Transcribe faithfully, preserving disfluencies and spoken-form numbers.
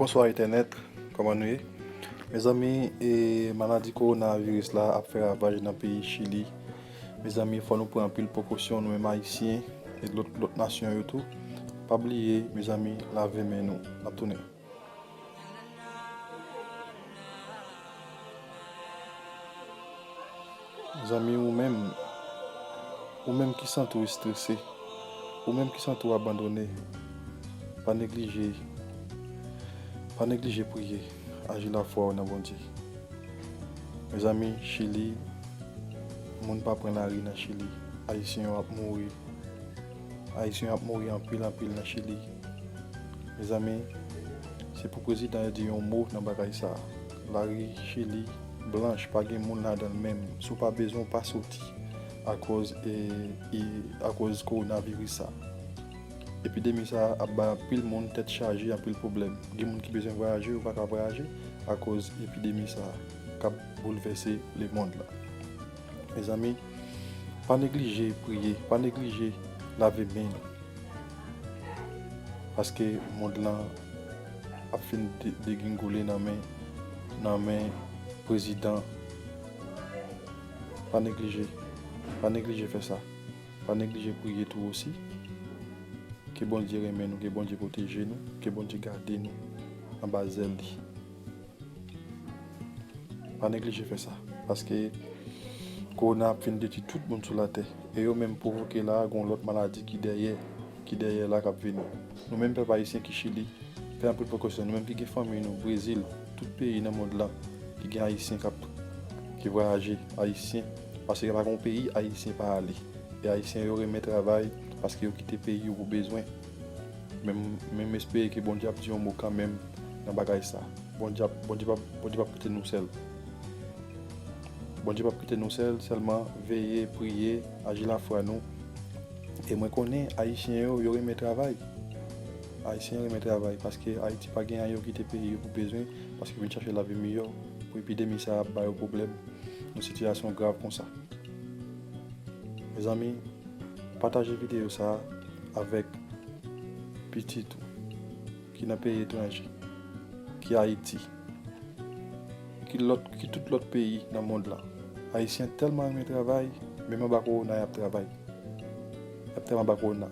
Bonswa entènèt, kòman nou ye? Mezanmi, e, maladi kowonaviris la ap fè ravaj nan peyi Chili. Mezanmi, fò nou pran anpil prekosyon, nou menm Ayisyen, e lòt, lòt nasyon yo tou. Pa bliye, mezanmi, lave men nou. N ap tounen. Zanmi, ou menm, ou menm ki santi w estrese, ou menm ki santi w abandone, pa neglije, pa neglije priye, aji lafwa w nan Bondye. Mezanmi, Chili, moun pa pran lari nan Chili. Ayisyen yo ap mouri. Ayisyen yo ap mouri anpil, anpil nan Chili. Mezanmi, se pou prezidan yo di yon mo nan bagay sa. Lari Chili blanch, pa gen moun ladan l menm. Si w pa bezwen, w pa soti. Akoz, e, e, akoz kowonaviris sa. Epidemi sa ap bay anpil moun tèt chaje, anpil pwoblèm. Gen moun ki bezwen vwayaje, yo pa ka vwayaje akoz epidemi sa k ap boulvèse lemonn la. Mezanmi, pa neglije priye, pa neglije lave men nou. Paske mond lan ap fin de-, degringole nan men, nan men prezidan. Pa neglije, pa neglije fè sa. Pa neglije priye tou osi. Ke Bondye renmen nou, ke Bondye pwoteje nou, ke Bondye gade nou anba zèl li. Pa neglije fè sa, paske kowona ap fin detwi tout moun sou latè. E yo menm pwovoke la, gen yon lòt maladi ki dèyè, ki dèyè la k ap vini. Nou menm pèp ayisyen ki Chili, pran anpil prekosyon. Nou menm ki gen fanmi nou Brezil, tout peyi nan mond lan, ki gen ayisyen k ap, ki vwayaje, ayisyen, paske pa gen yon peyi ayisyen pa ale. E ayisyen yo renmen travay, paske yo kite peyi yo pou bezwen. Men m, men m espere ke Bondye ap di yon mo kanmenm nan bagay sa. Bondye ap, Bondye p ap, Bondye p ap kite nou sèl. Bondye p ap kite nou sèl, sèlman veye, priye, aji lafwa nou. E mwen konnen Ayisyen yo, yo renmen travay. Ayisyen yo renmen travay, paske Ayiti pa gen anyen, yo kite peyi yo pou bezwen, paske yo vin chache lavi miyò. Pou epidemi sa ap ba yo pwoblèm, yon sitiyasyon grav konsa. Mezanmi, pataje videyo sa a avèk pitit ou ki nan peyi etranje, ki Ayiti, ki lòt, ki tout lòt peyi nan mond lan. Ayisyen tèlman renmen travay, menm anba kowona y ap travay. Y ap travay anba kowona.